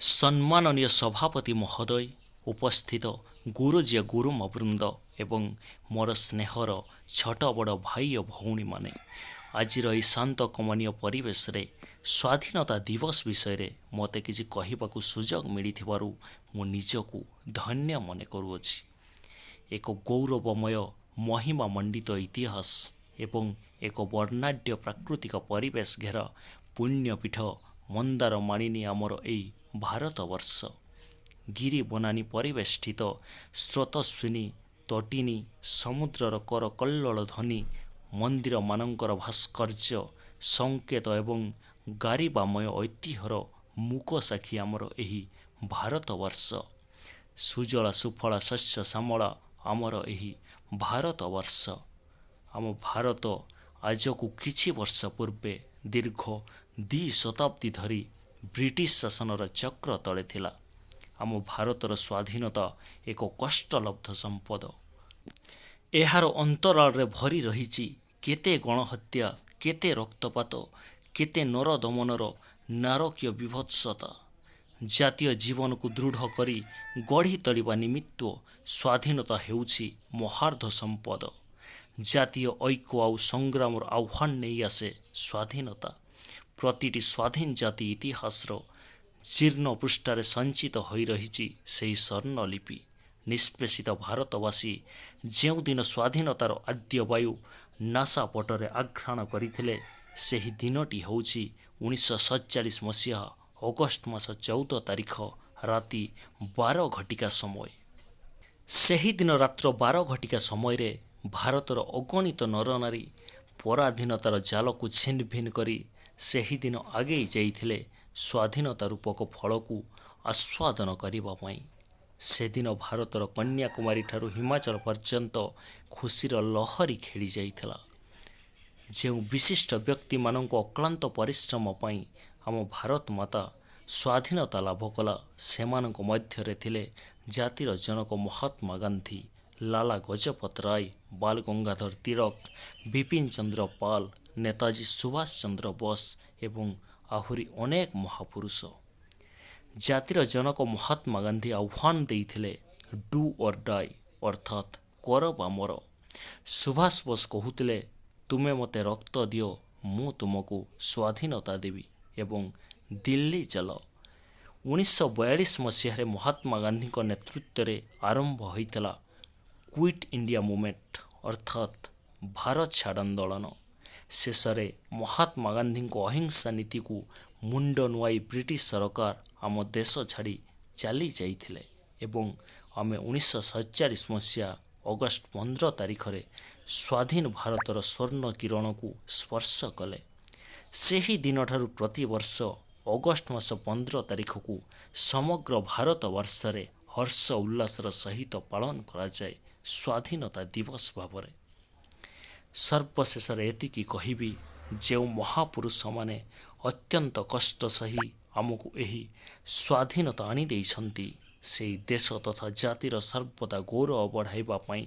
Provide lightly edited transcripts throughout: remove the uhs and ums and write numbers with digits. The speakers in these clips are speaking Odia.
ସମ୍ମାନନୀୟ ସଭାପତି ମହୋଦୟ, ଉପସ୍ଥିତ ଗୁରୁଜୀ ଓ ଗୁରୁମା ବୃନ୍ଦ ଏବଂ ମୋର ସ୍ନେହର ଛୋଟ ବଡ଼ ଭାଇ ଓ ଭଉଣୀମାନେ, ଆଜିର ଏହି ଶାନ୍ତ କମନୀୟ ପରିବେଶରେ ସ୍ୱାଧୀନତା ଦିବସ ବିଷୟରେ ମୋତେ କିଛି କହିବାକୁ ସୁଯୋଗ ମିଳିଥିବାରୁ ମୁଁ ନିଜକୁ ଧନ୍ୟ ମନେ କରୁଅଛି। ଏକ ଗୌରବମୟ ମହିମା ମଣ୍ଡିତ ଇତିହାସ ଏବଂ ଏକ ବର୍ଣ୍ଣାଢ଼୍ୟ ପ୍ରାକୃତିକ ପରିବେଶ ଘେରା ପୁଣ୍ୟପୀଠ ମନ୍ଦାର ମାଳିନୀ ଆମର ଏଇ ଭାରତବର୍ଷ। ଗିରି ବନାନୀ ପରିବେଷ୍ଟିତ ସ୍ରୋତସ୍ୱିନୀ ତଟିନୀ ସମୁଦ୍ରର କର କଲ୍ଲୋଳ ଧ୍ୱନି, ମନ୍ଦିରମାନଙ୍କର ଭାସ୍କର୍ଯ୍ୟ ସଂକେତ ଏବଂ ଗାରିବାମୟ ଐତିହ୍ୟର ମୂକସାକ୍ଷୀ ଆମର ଏହି ଭାରତବର୍ଷ। ସୁଜଳା ସୁଫଳା ଶସ୍ୟ ଶ୍ୟାମଳା ଆମର ଏହି ଭାରତବର୍ଷ। ଆମ ଭାରତ ଆଜକୁ କିଛି ବର୍ଷ ପୂର୍ବେ ଦୀର୍ଘ 2 ଶତାବ୍ଦୀ ଧରି ବ୍ରିଟିଶ ଶାସନର ଚକ୍ର ତଳେ ଥିଲା। ଆମ ଭାରତର ସ୍ୱାଧୀନତା ଏକ କଷ୍ଟଲବ୍ଧ ସମ୍ପଦ। ଏହାର ଅନ୍ତରାଳରେ ଭରି ରହିଛି କେତେ ଗଣହତ୍ୟା, କେତେ ରକ୍ତପାତ, କେତେ ନରଦମନର ନାରକୀୟ ବୀଭତ୍ସତା। ଜାତୀୟ ଜୀବନକୁ ଦୃଢ଼ କରି ଗଢ଼ି ତୋଳିବା ନିମିତ୍ତ ସ୍ୱାଧୀନତା ହେଉଛି ମହାର୍ଘ ସମ୍ପଦ। ଜାତୀୟ ଐକ୍ୟ ଆଉ ସଂଗ୍ରାମର ଆହ୍ୱାନ ନେଇ ଆସେ ସ୍ୱାଧୀନତା। ପ୍ରତିଟି ସ୍ୱାଧୀନ ଜାତି ଇତିହାସର ଜୀର୍ଣ୍ଣ ପୃଷ୍ଠାରେ ସଞ୍ଚିତ ହୋଇ ରହିଛି ସେହି ସ୍ୱର୍ଣ୍ଣଲିପି। ନିଷ୍ପେଷିତ ଭାରତବାସୀ ଯେଉଁଦିନ ସ୍ୱାଧୀନତାର ଆଦ୍ୟ ବାୟୁ ନାସାପଟରେ ଆଘ୍ରାଣ କରିଥିଲେ, ସେହି ଦିନଟି ହେଉଛି 1947 ମସିହା ଅଗଷ୍ଟ ମାସ 14 ତାରିଖ ରାତି 12 ଘଟିକା ସମୟ। ସେହିଦିନ ରାତ୍ର 12 ଘଟିକା ସମୟରେ ଭାରତର ଅଗଣିତ ନରନାରୀ ପରାଧୀନତାର ଜାଲକୁ ଛିନ୍ନଭିନ୍ନ କରି ସେହିଦିନ ଆଗେଇ ଯାଇଥିଲେ ସ୍ୱାଧୀନତା ରୂପକ ଫଳକୁ ଆସ୍ୱାଦନ କରିବା ପାଇଁ। ସେଦିନ ଭାରତର କନ୍ୟାକୁମାରୀ ଠାରୁ ହିମାଚଳ ପର୍ଯ୍ୟନ୍ତ ଖୁସିର ଲହରୀ ଖେଳି ଯାଇଥିଲା। ଯେଉଁ ବିଶିଷ୍ଟ ବ୍ୟକ୍ତିମାନଙ୍କ ଅକ୍ଳାନ୍ତ ପରିଶ୍ରମ ପାଇଁ ଆମ ଭାରତ ମାତା ସ୍ୱାଧୀନତା ଲାଭ କଲା, ସେମାନଙ୍କ ମଧ୍ୟରେ ଥିଲେ ଜାତିର ଜନକ ମହାତ୍ମା ଗାନ୍ଧୀ, ଲାଲା ଗଜପତ ରାୟ, ବାଲ ଗଙ୍ଗାଧର ତିଳକ, ବିପିନ ଚନ୍ଦ୍ର ପାଲ, ନେତାଜୀ ସୁଭାଷ ଚନ୍ଦ୍ର ବୋଷ ଏବଂ ଆହୁରି ଅନେକ ମହାପୁରୁଷ। ଜାତିର ଜନକ ମହାତ୍ମା ଗାନ୍ଧୀ ଆହ୍ୱାନ ଦେଇଥିଲେ ଡୁ ଅର୍ ଡାଇ, ଅର୍ଥାତ୍ କର ବା ମର। ସୁଭାଷ ବୋଷ କହୁଥିଲେ, ତୁମେ ମୋତେ ରକ୍ତ ଦିଅ, ମୁଁ ତୁମକୁ ସ୍ୱାଧୀନତା ଦେବି ଏବଂ ଦିଲ୍ଲୀ ଚାଲ। 1942 ମସିହାରେ ମହାତ୍ମା ଗାନ୍ଧୀଙ୍କ ନେତୃତ୍ୱରେ ଆରମ୍ଭ ହୋଇଥିଲା କ୍ୱିଟ୍ ଇଣ୍ଡିଆ ମୁଭମେଣ୍ଟ, ଅର୍ଥାତ୍ ଭାରତ ଛାଡ଼ ଆନ୍ଦୋଳନ। ଶେଷରେ ମହାତ୍ମା ଗାନ୍ଧୀଙ୍କ ଅହିଂସା ନୀତିକୁ ମୁଣ୍ଡ ନୁଆଁଇ ବ୍ରିଟିଶ ସରକାର ଆମ ଦେଶ ଛାଡ଼ି ଚାଲି ଯାଇଥିଲେ ଏବଂ ଆମେ 1947 ମସିହା ଅଗଷ୍ଟ 15 ତାରିଖରେ ସ୍ୱାଧୀନ ଭାରତର ସ୍ୱର୍ଣ୍ଣ କିରଣକୁ ସ୍ପର୍ଶ କଲେ। ସେହି ଦିନଠାରୁ ପ୍ରତିବର୍ଷ ଅଗଷ୍ଟ ମାସ 15 ତାରିଖକୁ ସମଗ୍ର ଭାରତବର୍ଷରେ ହର୍ଷ ଉଲ୍ଲାସର ସହିତ ପାଳନ କରାଯାଏ ସ୍ୱାଧୀନତା ଦିବସ ଭାବରେ। ସର୍ବଶେଷରେ ଏତିକି କହିବି, ଯେଉଁ ମହାପୁରୁଷମାନେ ଅତ୍ୟନ୍ତ କଷ୍ଟ ସହି ଆମକୁ ଏହି ସ୍ୱାଧୀନତା ଆଣିଦେଇଛନ୍ତି, ସେହି ଦେଶ ତଥା ଜାତିର ସର୍ବଦା ଗୌରବ ବଢ଼ାଇବା ପାଇଁ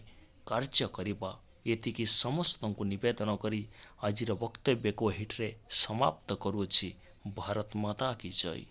କାର୍ଯ୍ୟ କରିବା, ଏତିକି ସମସ୍ତଙ୍କୁ ନିବେଦନ କରି ଆଜିର ବକ୍ତବ୍ୟକୁ ଏହିଠାରେ ସମାପ୍ତ କରୁଅଛି। ଭାରତ ମାତା କି ଜୟ।